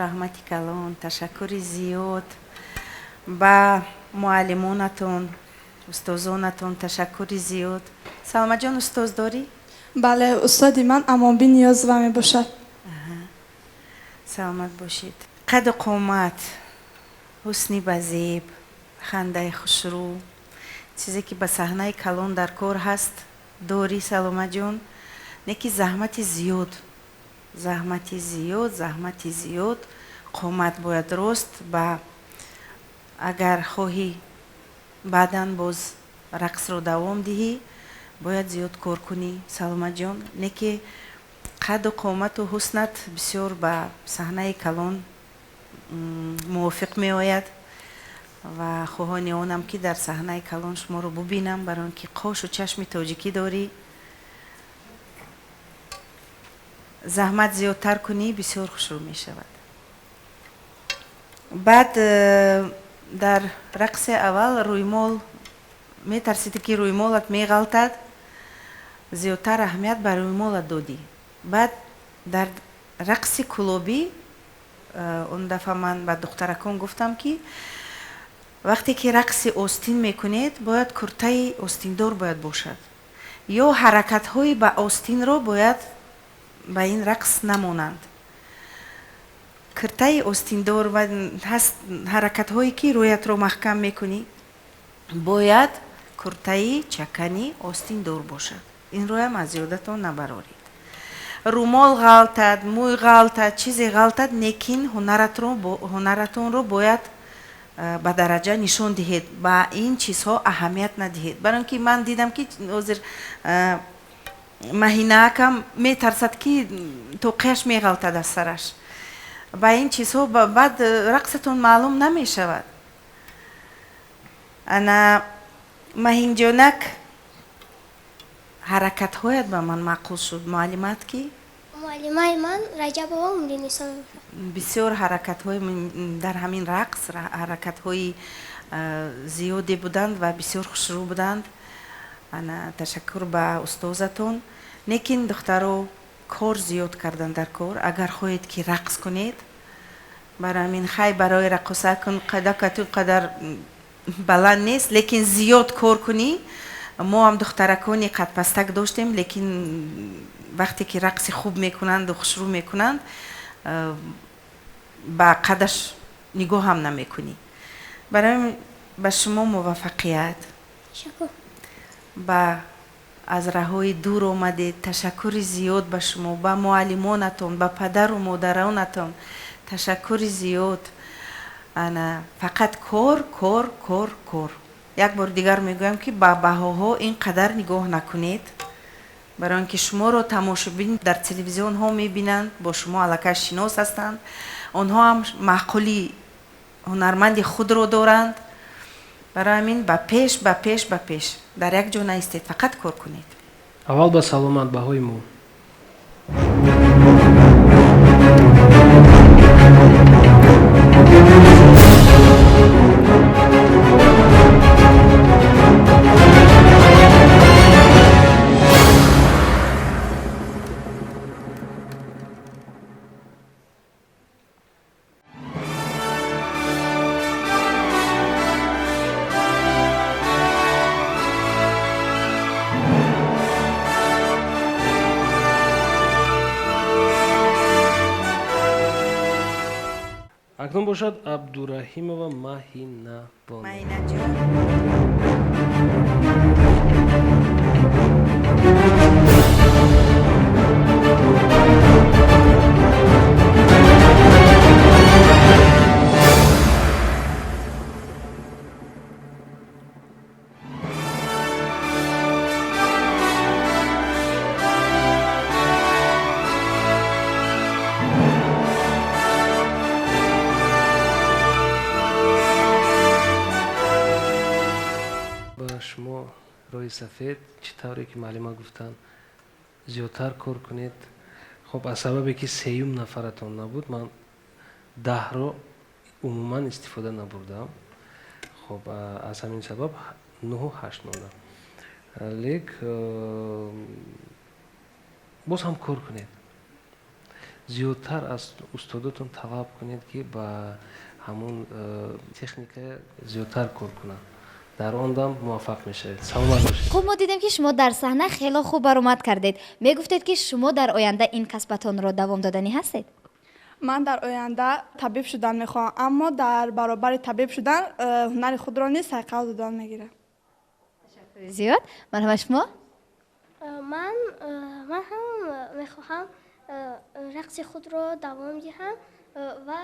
Раҳмати калон, ташаккури зиёд ба муаллимонатон, устозонатон ташаккури зиёд. Саломатҷон, устоз дорӣ? Бале, устоди ман Амонбӣ Ниёзова мебошад. Саломат бошед. Қаду қомат, ҳусни базеб, хандаи хушрӯ, чизе ки ба саҳнаи калон дар кор ҳаст дорӣ, Саломатҷон. Не ки заҳмати зиёд, заҳмати зиёд, заҳмати зиёд. Қомат бояд рост, ба агар хоҳӣ баъдан боз рақсро давом диҳӣ, бояд зиёд кор кунӣ, Саломатҷон. Не ки қаду қомату ҳуснат бисёр ба саҳнаи калон мувофиқ меояд ва хоҳони онам, ки дар саҳнаи калон шуморо бубинам, барои он ки қошу чашми тоҷикӣ дорӣ. Заҳмат зиёдтар кунӣ, бисёр хушрӯ мешавад. Баъд дар рақси аввал рӯймол метарсидӣ, ки рӯймолат меғалтад, зиёдтар аҳамият ба рӯймолат додӣ. Баъд дар рақси кулобӣ он дафъа ман ба духтаракон гуфтам, ки вақте ки рақси остин мекунед, бояд куртаи остиндор бояд бошад ё ҳаракатҳои ба остинро бояд ба ин рақс намонанд. Куртаи остиндор ва ҳаст ҳаракатҳое, ки рӯятро маҳкам мекунӣ, бояд куртаи чакани остиндор бошад. Инроям аз ёдатон набароред. Румол ғалтад, мӯй ғалтад, чизе ғалтад, лекин ҳунаратонро бояд ба дараҷа нишон диҳед, ба ин чизҳо аҳамият надиҳед. Барои он ки ман дидам, ки ҳозир Маҳинаакам метарсад, ки тоқияш меғалтад аз сараш. Ба ин чизҳо баъд рақсатон маълум намешавад. Ана Маҳинҷонак, ҳаракатҳоят ба ман маъқул шуд. Муаллимат ки? Муаллимаи ман Раҷабова Умринисо. Бисёр ҳаракатҳои дар ҳамин рақс ҳаракатҳои зиёде буданд ва бисёр хушрӯ буданд. Ана ташаккур ба устозатон. Лекин духтаро, кор зиёд кардан дар кор, агар хоҳед, ки рақс кунед. Барои ҳамин хай, барои раққоса кун қадакату қадар баланд нест, лекин зиёд кор кунӣ. Мо ҳам духтаракони қадпастак доштем, лекин вақте ки рақси хуб мекунанду хушрӯ мекунанд, ба қадаш нигоҳ ҳам намекунӣ. Барои ба шумо муваффақият. Ба аз раҳои дур омадед, ташаккури зиёд ба шумо, ба муаллимонатон, ба падару модаронатон ташаккури зиёд. Ана фақат кор, кор, кор, кор. Як бор дигар мегӯям, ки ба баҳоҳо ин қадар нигоҳ накунед, барои он ки шуморо тамошобин дар телевизионҳо мебинанд, бо шумо аллакай шинос ҳастанд, онҳо ҳам маъқули ҳунарманди худро доранд. Барои ҳамин ба пеш, ба пеш, ба пеш, дар як ҷо наистед, фақат кор кунед. Аввал ба Саломат баҳои мо. Акнун бошад Абдураҳимова Маҳина. Маҳинаҷон. Ба шумо роҳи сафед. Чӣ тавре ки муаллима гуфтанд, зиёдтар кор кунед. Хоб, аз сабабе ки сеюм нафаратон набуд, ман 10-ро умуман истифода набурдам. Хоб, аз ҳамин сабаб 9-8 мондам. Лек боз ҳам кор кунед. Зиёдтар аз устодотон талаб кунед, ки ба ҳамун техника зиёдтар кор кунанд. Дар он дам муваффақ мешавед. Саломат бошед. Хуб, мо дидем, ки шумо дар саҳна хело хуб баромад кардед. Мегуфтед, ки шумо дар оянда ин касбатонро давом доданӣ ҳастед? Ман дар оянда табиб шудан мехоҳам, аммо дар баробари табиб шудан ҳунари худро низ сайқал додан мегирам. Ташаккури зиёд. Марҳамат, шумо? Ман ҳам мехоҳам рақси худро давом диҳам ва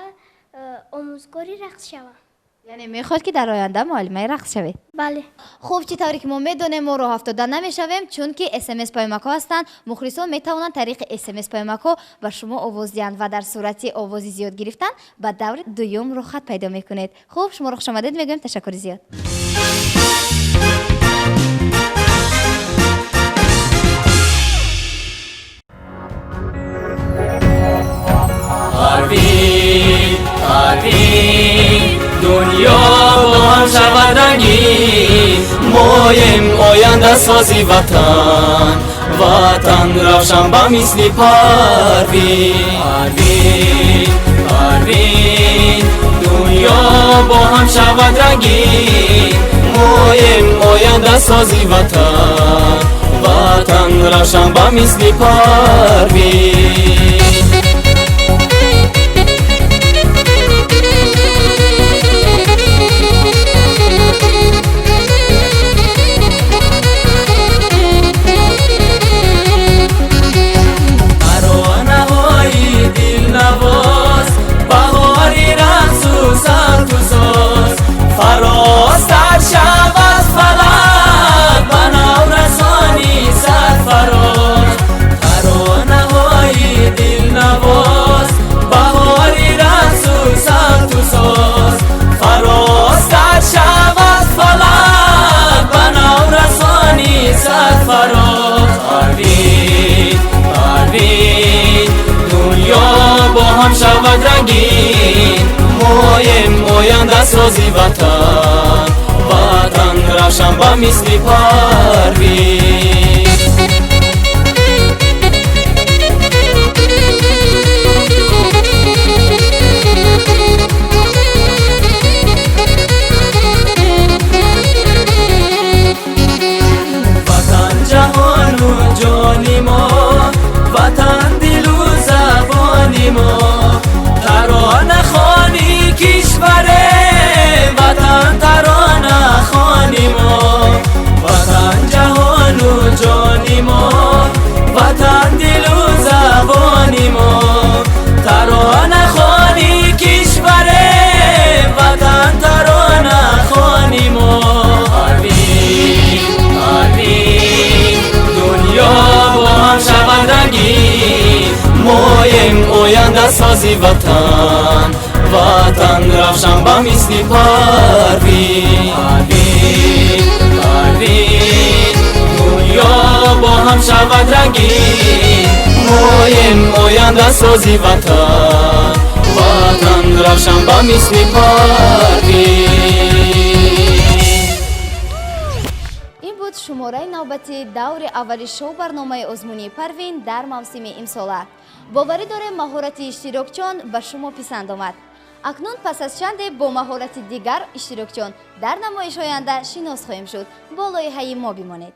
омӯзгори рақс шавам. Яъне мехоҳед, ки дар оянда муаллимаи рақс шавед? Бале. Хуб, чӣ тавре ки мо медонем, мо роҳ афтода намешавем, чунки СМС паёмакҳо ҳастанд. Мухлисон метавонанд тариқи СМС паёмакҳо ба шумо овоз диҳанд ва дар сурати овози зиёд гирифтан ба даври дуюм роҳхат пайдо мекунед. Хуб, шуморо хушомадед мегӯем. Ташаккури зиёд. Парвин, Парвин, дунё бо ҳам шавад рангин. Моем ояндасози ватан, ватан равшан ба мисли Парвин. Парвин, Парвин, дунё бо ҳам шавад рангин. Моем ояндасози ватан, ватан равшан ба мисли Парвин. Таронаҳои дилнавоз, баҳори рақсу сабту соз, фарозтар шавад фалак ба наврасони сарфароз. Таронаҳои дилнавоз, баҳори рақсу сабту соз, фарозтар шавад фалак ба наврасони сарфароз. Парвин, Парвин, дунё бо ҳам шавад рангин. Моем ояндасози ватан, ватан равшан ба мисли Парвин. Ватан ҷаҳону ҷони мо, ватан дилу забони мо, тарона хони кишваре, ватан тарона хони мо. Ватан ҷаҳону ҷони мо, ватан дилу забони мо, тарона хони кишваре, ватан тарона хони мо. Парвин, Парвин, дунё бо ҳам шавад рангин. Моем ояндасози ватан, ватан равшан ба мисли Парвин. Парвин, Парвин, дунё бо ҳам шавад рангин. Моем ояндасози ватан, ватан равшан ба мисли Парвин. Ин буд шумораи навбати даври аввали шоу барномаи озмунии Парвин дар мавсими имсола. Боварӣ дорем, маҳорати иштирокчиён ба шумо писанд омад. Акнун пас аз чанде бо маҳорати дигар иштирокчиён дар намоиш оянда шинос хоҳем шуд. Бо лоиҳаи мо бимонед.